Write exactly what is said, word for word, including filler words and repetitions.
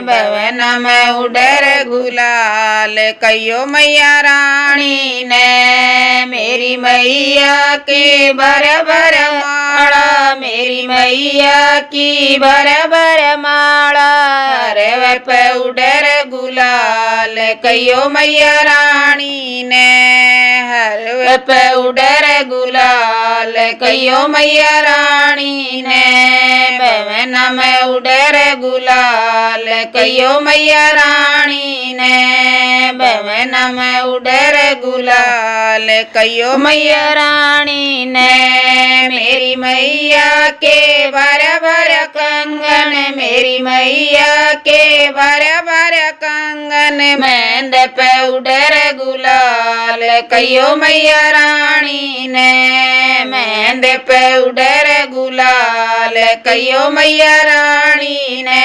भवना में उड़े रे गुलाल, कहियो मैया रानी ने। मेरी मैया की भर भर माला, मेरी मैया की भर भर माला। हरवे पे उड़े रे गुलाल, कहियो मैया रानी ने। हरवे पे उड़े रे गुलाल, कहियो मैया रानी ने। भवना में उड़े रे गुलाल, कहियो मैया रानी ने। भवना में उड़े रे गुलाल, कहियो मैया रानी ने। मेरी मैया के भर भर कंगन, मेरी मैया के भर भर कंगन। मेहंद पे उड़े रे गुलाल, कहियो मैया रानी ने। मेहंद पे उड़े रे गुलाल, कहियो मैया रानी ने।